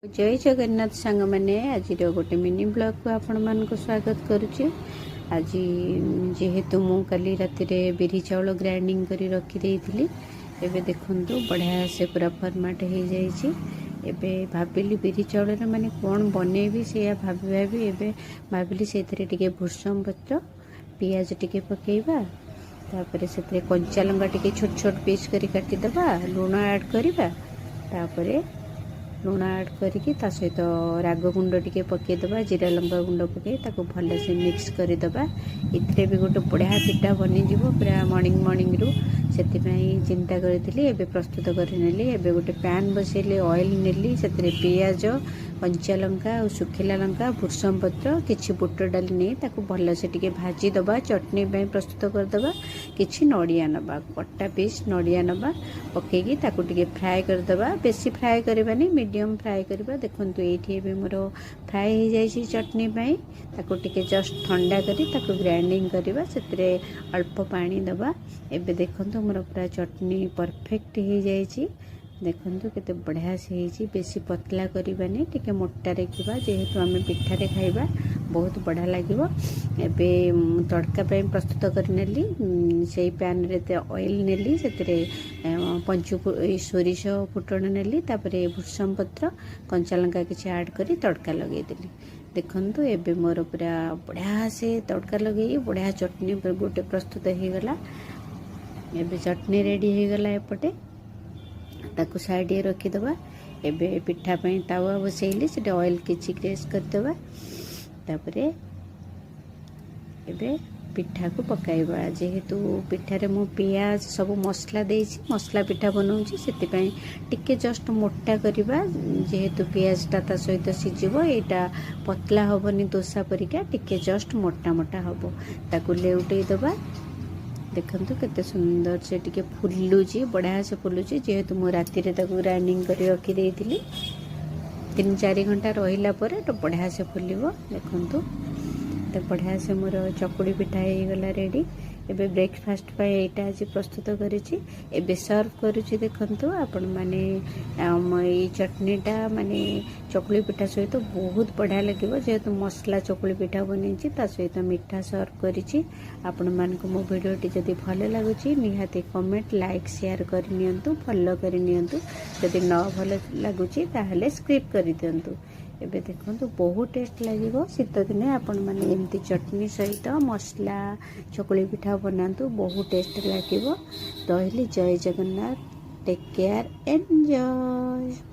ଜୟ ଜଗନ୍ନାଥ ସାଙ୍ଗମାନେ, ଆଜିର ଗୋଟେ ମିନି ବ୍ଲଗ୍କୁ ଆପଣମାନଙ୍କୁ ସ୍ୱାଗତ କରୁଛି। ଆଜି ଯେହେତୁ ମୁଁ କାଲି ରାତିରେ ବିରି ଚାଉଳ ଗ୍ରାଇଣ୍ଡିଙ୍ଗ କରି ରଖିଦେଇଥିଲି, ଏବେ ଦେଖନ୍ତୁ ବଢ଼ିଆ ସେ ପୁରା ଫର୍ମାଟ୍ ହେଇଯାଇଛି। ଏବେ ଭାବିଲି ବିରି ଚାଉଳରେ ମାନେ କ'ଣ ବନେଇବି, ସେଇଆ ଭାବି ଭାବି ଏବେ ଭାବିଲି ସେଇଥିରେ ଟିକେ ଭୃଷଙ୍ଗ ପତ୍ର, ପିଆଜ ଟିକେ ପକାଇବା। ତାପରେ ସେଥିରେ କଞ୍ଚା ଲଙ୍କା ଟିକେ ଛୋଟ ଛୋଟ ପିସ୍ କରି କାଟିଦେବା, ଲୁଣ ଆଡ଼୍ କରିବା। ତାପରେ ଲୁଣ ଆଡ଼୍ କରିକି ତା ସହିତ ରାଗ ଗୁଣ୍ଡ ଟିକେ ପକାଇଦେବା, ଜିରା ଲଙ୍କା ଗୁଣ୍ଡ ପକାଇ ତାକୁ ଭଲସେ ମିକ୍ସ କରିଦେବା। ଏଥିରେ ବି ଗୋଟେ ବଢ଼ିଆ ପିଠା ବନିଯିବ ପୁରା ମର୍ଣ୍ଣିଂ ମର୍ଣ୍ଣିଂରୁ। ସେଥିପାଇଁ ଚିନ୍ତା କରିଥିଲି, ଏବେ ପ୍ରସ୍ତୁତ କରିନେଲି। ଏବେ ଗୋଟେ ପ୍ୟାନ୍ ବସେଇଲି, ଅଏଲ୍ ନେଲି, ସେଥିରେ ପିଆଜ, କଞ୍ଚା ଲଙ୍କା ଆଉ ଶୁଖିଲା ଲଙ୍କା, ଭୃଷଙ୍ଗ ପତ୍ର, କିଛି ବୁଟ ଡାଲି ନେଇ ତାକୁ ଭଲସେ ଟିକେ ଭାଜିଦେବା, ଚଟଣି ପାଇଁ ପ୍ରସ୍ତୁତ କରିଦେବା। କିଛି ନଡ଼ିଆ ନେବା, କଟା ପିସ୍ ନଡ଼ିଆ ନେବା, ପକାଇକି ତାକୁ ଟିକେ ଫ୍ରାଏ କରିଦେବା। ବେଶୀ ଫ୍ରାଏ କରିବାନି, ମିଡ଼ିୟମ୍ ଫ୍ରାଏ କରିବା। ଦେଖନ୍ତୁ, ଏଇଠି ଏବେ ମୋର ଫ୍ରାଏ ହେଇଯାଇଛି ଚଟଣି ପାଇଁ। ତାକୁ ଟିକେ ଜଷ୍ଟ ଥଣ୍ଡା କରି ତାକୁ ଗ୍ରାଇଣ୍ଡିଙ୍ଗ କରିବା, ସେଥିରେ ଅଳ୍ପ ପାଣି ଦେବା। ଏବେ ଦେଖନ୍ତୁ, ମୋର ପୁରା ଚଟଣି ପରଫେକ୍ଟ ହେଇଯାଇଛି। ଦେଖନ୍ତୁ କେତେ ବଢ଼ିଆ ସେ ହେଇଛି। ବେଶୀ ପତଲା କରିବାନି, ଟିକେ ମୋଟା ରଖିବା, ଯେହେତୁ ଆମେ ପିଠାରେ ଖାଇବା, ବହୁତ ବଢ଼ିଆ ଲାଗିବ। ଏବେ ମୁଁ ତଡ଼କା ପାଇଁ ପ୍ରସ୍ତୁତ କରିନେଲି। ସେଇ ପ୍ୟାନ୍ରେ ଅଏଲ୍ ନେଲି, ସେଥିରେ ପଞ୍ଚୁ ଏଇ ସୋରିଷ ଫୁଟଣ ନେଲି, ତାପରେ ଭୃଷଙ୍ଗ ପତ୍ର, କଞ୍ଚା ଲଙ୍କା କିଛି ଆଡ଼୍ କରି ତଡ଼କା ଲଗେଇଦେଲି। ଦେଖନ୍ତୁ, ଏବେ ମୋର ପୁରା ବଢ଼ିଆ ସେ ତଡ଼କା ଲଗେଇ ବଢ଼ିଆ ଚଟଣି ଗୋଟେ ପ୍ରସ୍ତୁତ ହେଇଗଲା। ଏବେ ଚଟଣି ରେଡ଼ି ହେଇଗଲା, ଏପଟେ ତାକୁ ସାଇଡ଼ରେ ରଖିଦେବା। ଏବେ ପିଠା ପାଇଁ ତାୱା ବସେଇଲି, ସେଠି ଅଏଲ୍ କିଛି ଗ୍ରେସ୍ କରିଦେବା। ତାପରେ ଏବେ ପିଠାକୁ ପକାଇବା। ଯେହେତୁ ପିଠାରେ ମୁଁ ପିଆଜ ସବୁ ମସଲା ଦେଇଛି, ମସଲା ପିଠା ବନାଉଛି, ସେଥିପାଇଁ ଟିକେ ଜଷ୍ଟ ମୋଟା କରିବା। ଯେହେତୁ ପିଆଜଟା ତା ସହିତ ସିଝିବ, ଏଇଟା ପତଲା ହେବନି ଦୋସା ପରିକା, ଟିକେ ଜଷ୍ଟ ମୋଟା ମୋଟା ହେବ। ତାକୁ ଲେଉଟେଇ ଦେବା। ଦେଖନ୍ତୁ କେତେ ସୁନ୍ଦର ସେ ଟିକେ ଫୁଲୁଛି, ବଢ଼ିଆ ସେ ଫୁଲୁଛି। ଯେହେତୁ ମୁଁ ରାତିରେ ତାକୁ ଗ୍ରାଇଣ୍ଡିଙ୍ଗ କରି ରଖିଦେଇଥିଲି, 3-4 ଘଣ୍ଟା ରହିଲା ପରେ ତ ବଢ଼ିଆ ସେ ଫୁଲିବ। ଦେଖନ୍ତୁ ତ ବଢ଼ିଆ ସେ ମୋର ଚକୁଳି ପିଠା ହେଇଗଲା ରେଡ଼ି। ଏବେ ବ୍ରେକଫାଷ୍ଟ ପାଇଁ ଏଇଟା ଆଜି ପ୍ରସ୍ତୁତ କରିଛି, ଏବେ ସର୍ଭ କରୁଛି। ଦେଖନ୍ତୁ ଆପଣମାନେ, ଆମ ଏଇ ଚଟଣିଟା ମାନେ ଚକୁଳି ପିଠା ସହିତ ବହୁତ ବଢ଼ିଆ ଲାଗିବ। ଯେହେତୁ ମସଲା ଚକୁଳି ପିଠା ବନେଇଛି, ତା ସହିତ ମିଠା ସର୍ଭ କରିଛି। ଆପଣମାନଙ୍କୁ ମୋ ଭିଡ଼ିଓଟି ଯଦି ଭଲ ଲାଗୁଛି, ନିହାତି କମେଣ୍ଟ, ଲାଇକ୍, ସେୟାର କରିନିଅନ୍ତୁ, ଫଲୋ କରିନିଅନ୍ତୁ। ଯଦି ନ ଭଲ ଲାଗୁଛି, ତାହେଲେ ସ୍କିପ୍ କରିଦିଅନ୍ତୁ। ଏବେ ଦେଖନ୍ତୁ, ବହୁତ ଟେଷ୍ଟ ଲାଗିବ। ଶୀତ ଦିନେ ଆପଣମାନେ ଏମିତି ଚଟଣି ସହିତ ମସଲା ଚକୁଳି ପିଠା ବନାନ୍ତୁ, ବହୁତ ଟେଷ୍ଟ ଲାଗିବ। ରହିଲି, ଜୟ ଜଗନ୍ନାଥ, ଟେକ୍ କେୟାର, ଏନ୍ଜୟ।